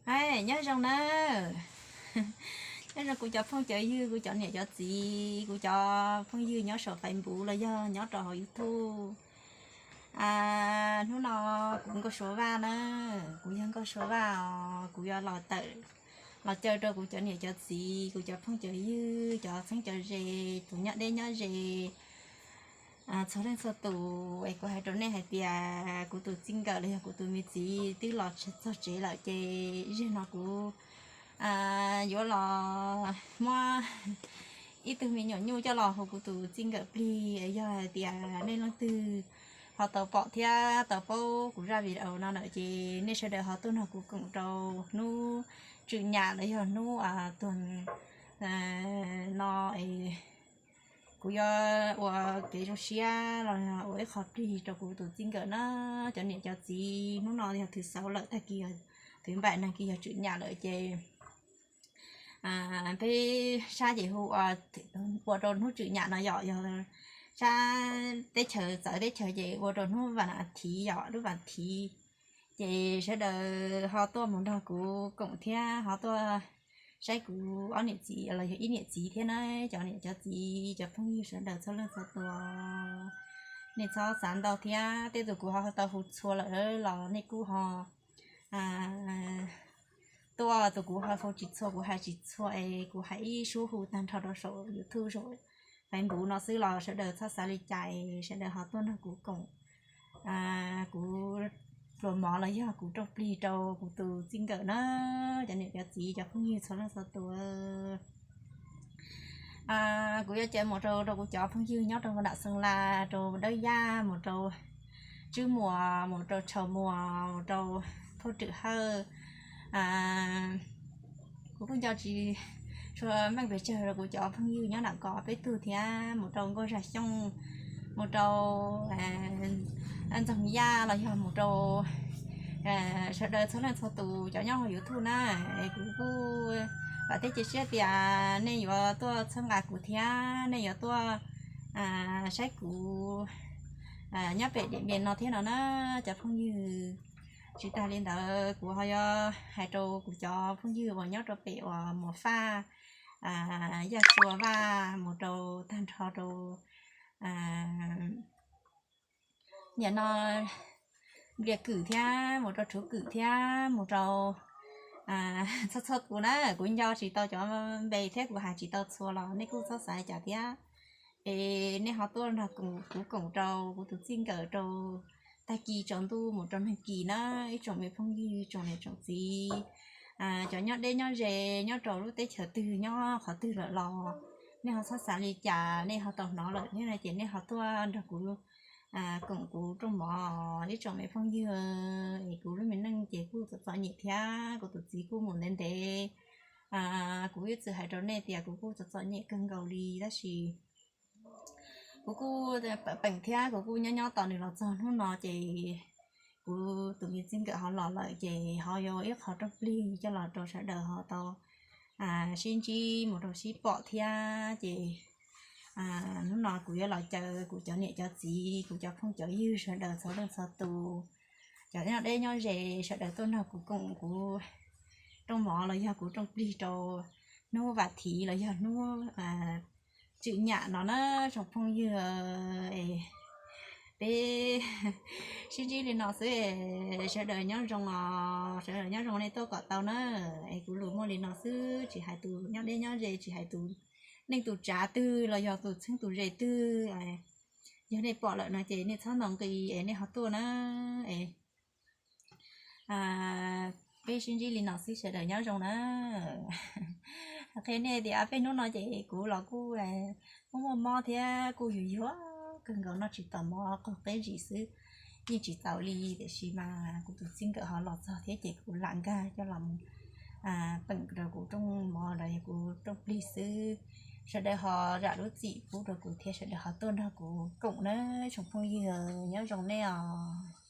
Hais nyob zoo na, nyob zoo kuv cov phooj cov ywg, kuv cov niam cov txiv, kuv cov phooj ywg nyob saum Facebook los yog nyob rau hauv YouTube. Hnub no kuv Nkauj Suav Vaj na, kuv yog Nkauj Suav Vaj os, kuv yuav los tawm los caw rau kuv cov niam cov txiv, kuv cov phooj cov ywg, cov txheeb cov ze, tus nyob deb nyob ze, txhua leej txhua tus es kuv hais rau nej hais tias kuv tus txij nkawm los yog kuv tus me txiv twb los txog tsev lawm ces zaum no kuv yuav los muab ib tug me nyuam nyuj coj los hu kuv tus txij nkawm plig. Yog hais tias nej leej twg ho tau pom thiab tau paub kuv zaj video no lawm ces nej sawv daws ho tuaj nrog kuv koom rau hnub tswm nyam los yog hnub tuag no es kuv yuav ua kev zoo siab los ua ib qho plig rau kuv tus txij nkawm na. Cov niam cov txiv, hnub no yog thwv xauv lawm, tag kis thwv npaum nag kis yog tswm nyam lawm ces peb sab ces hu ua rau hnub tswm nyam no yom, yog sab teb chaws txawv teb chaws ces ua rau hnub vas thiv yom, lub vas thiv. Ces sawv daws ho tuaj mus nrog kuv koom thiab ho tuaj saib kuv ob niam txiv los yog ib niam txiv thiab na, cov niam cov txiv cov phooj ywg sawv daws txhua leej txhua tus. Nej txhob xav ntau thiab, tej tus kuv ho tau hu txhua lawm los nej kuj ho tuaj, tus kuv ho hu tsis txhua, kuv hais tsis txhua es kuv hais ib suab hu tag nrho rau saum YouTube saum Facebook no xwb los sawv daws txhob xav li cas, sawv daws ho tuaj nrog kuv koom kuv pluas mov los yog kuv rooj plig rau kuv tus txij nkawm na, cov niam cov txiv cov phooj ywg txhua leej txhua tus. Kuv yuav caw mus rau rau kuv cov phooj ywg nyob rau nram Xeev Las, rau Dawb Yaj, mus rau Tswb Muas, mus rau Tshaus Muas, mus rau Phauj Rwm Hawj. Kuv kuj nco tsis tshua meej pes tsawg rau kuv cov phooj ywg nyob nram ko peb tug thiab, mus rau Nkauj Zaj Xyooj, mus rau Ntxoog Yaj los yog mus rau sawv daws txhua leej txhua tus cov nyob hauv YouTube na. Kuv kuj vam thiab cia siab tias nej yuav tuaj txhawb nqa kuv thiab nej yuav tuaj saib kuv nyob pem Diam Npias no thiab no na cov phooj ywg. Tsis tas li ntawd kuv ho yuav hais rau kuv cov phooj ywg uas nyob rau pem uas Muas Faj, Yaj Sua Vaj, mus rau tag nrho rau niam no Nplias Kwm thiab, mus rau Tshuv Kwm thiab, mus rau txhua txhua tus na. Kuv nco tsis tau cov npe thiab kuv hais tsis tau txhua los nej kuj txhob xav li cas thiab. Es nej ho tuaj nrog kuv koom rau kuv tus txij nkawm rau tag kis tsaus ntuj mus rau nag kis na, ib tsoom me phooj ywg, tsoom niam tsoom txiv, cov nyob deb nyob ze, nyob rau lub teb chaws twg nyob qhov twg lawm los nej ho txhob xav li cas, nej ho tau hnov lawm thiab no ces nej ho tuaj nrog kuv koom kuv rooj mov ib tsoom me phooj ywg. Es kuv lub me neej ces kuj txom txom nyem thiab kuv tus txiv kuj mus ntev ntev. Kuv ib txwm hais rau nej tias kuv kuj txom txom nyem kawg nkaus li tab sis kuv kuj peem thiab kuv kuj nyob nyob tos nws los txog hnub no ces kuv tus me txij nkawm ho los lawm ces ho yuav ib qho rooj plig coj los rau sawv daws ho tau sib ntsib mus rau sib pom thiab ces hnub no kuv yuav los caw kuv cov niam cov txiv, kuv cov phooj cov ywg sawv daws txhua leej txhua tus, cov nyob deb nyob ze sawv daws tuaj nrog kuv koom kuv rooj mov los yog kuv rooj plig rau hnub vas thiv los yog hnub tswm nyam no na tsoom phooj ywg. Peb sib ntsib li no xwb, sawv daws nyob zoo os, sawv daws nyob zoo nej tuaj kom tau na. Es kuv lus muaj li no xwb, tsis hais tus nyob deb nyob ze, tsis hais tus neej tus tsav twg los yog tus txheeb tus ze twg, yog nej pom lawm no ces nej txhob ntaus nqi es nej ho tuaj na. Peb sib ntsib li no xwb, sawv daws nyob zoo na. Qhia nej tias peb hnub no ces kuv los kuj muaj muaj mob thiab kuj yuag yuag kawg nkaus, noj tsis tau mov, qaug qeb zim xwb, yeej tsis txaus li. Tiam sis mas kuv tus txij nkawm ho los txog thiab ces kuv lam nkag coj los mus peem rau kuv rooj mov los yog kuv rooj plig xwb. Sawv daws ho zam lub txim pub rau kuv thiab sawv daws ho tuaj nrog kuv koom na tsoom phooj ywg, nyob zoo nej os.